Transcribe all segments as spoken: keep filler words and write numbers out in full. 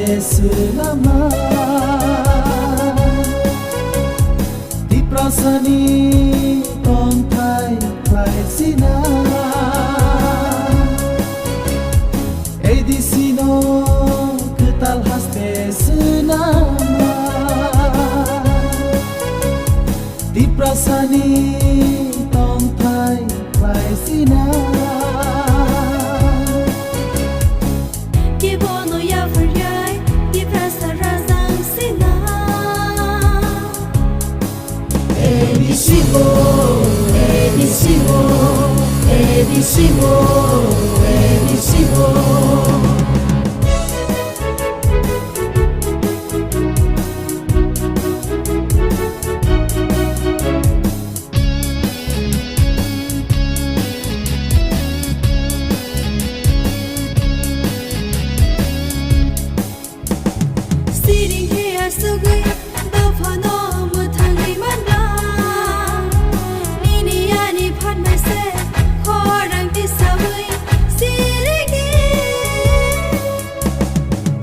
Swnama Tiprasani tongthai khlaisina A D C no kwtal haste swnama Tiprasani tongthai khlaisina. Kibono yapharjai Tiprasa rajang sina. A D C o, A D C o, A D C o, A D C o. Siring khe asugwi dophano mwthangwi manla. Nini ani phan bai se khorang tisawi sirigi.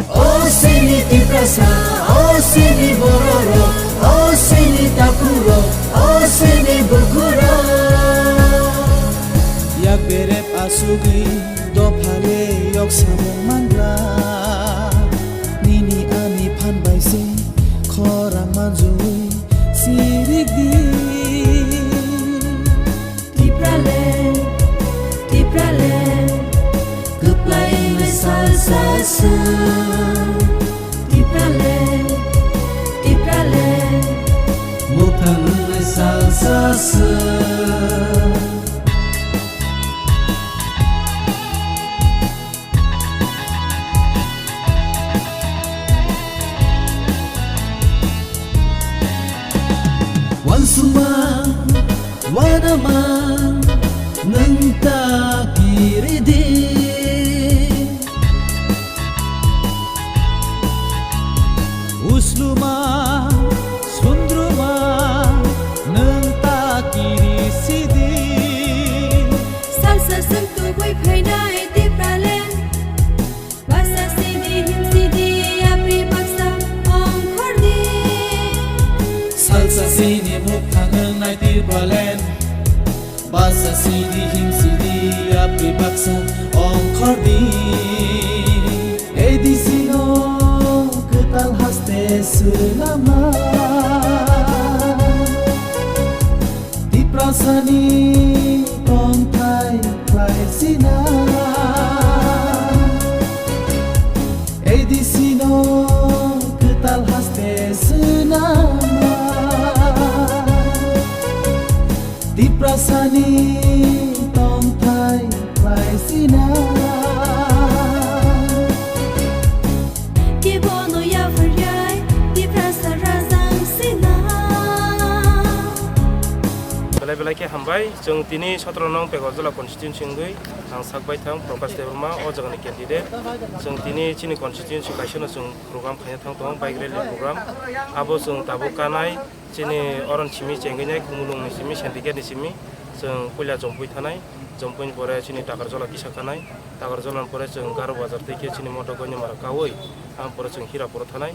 O sini Tiprasa, o sini bororok, o sini takurok, o sini bukurok. Yak berep asugwi dophale yok samung manla. Nini ani phan bai se khorang manjui sirigdi. Tipraland, Tipraland, kwplai salsa se. Tipraland, Tipraland, muthang salsa se. Wansukma, wanama, nwng ta kiridi. Usluma, sundruma, nwng ta kirisidi. Salsa swng tubui phainai Tipraland. Basa sidi him sidi yapri baksa ongkhordi. Salsa sini muktha wngnai Tipraland. Basa sidi him sidi yapri baksa ongkhordi. A D C no kwtal haste swnama. Tiprasani tongthai khlaisina. A D C no kwtal haste swnama. Tiprasani tongthai khlaisina. Kebono yapharjai Tiprasa rajang sina. Belai belai khe hambai. Chwng tini sotro nong Pegarjala constituency wngwi ang sak baithang Prakash Debbarma, o jagani candidate. Chwng tini chini constituency kaisano chwng program khaina thang tongo, bike rally program. Abo chwng tabuk kanai chini oron simi chengwi nai Khumulwng ni simi, syndicate ni simi chwng puila Jompui thanai. Jompui ni pore chini Takarjala kisa kanai. Takarjala ni pore chwng Garo Bazar tei khe chini Moto Goinamara kaui. Ang pore chwng Hirapur thanai.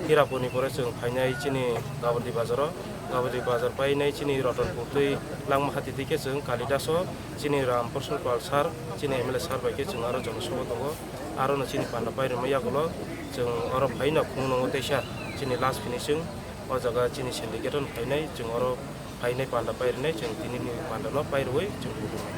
Hirapur ni pore chwng phainai chini Gabadi Bazar o. Gabadi Bazar painai chini Ratanpur tei Langmahati tei khe chwng Kalidas o chini Ram Prasad Pal sir, chini M L A sir bai khe chwng aro jonosabha tongo. Aro no chini panda pai rwma yagulo chwng oro phaino Khumulwngo teisa chini last finishing. O jaga chini syndicate no phainai, chwng oro phainai panda pai rwnai, chwng tini ni panda no pai rwui chwng kutung.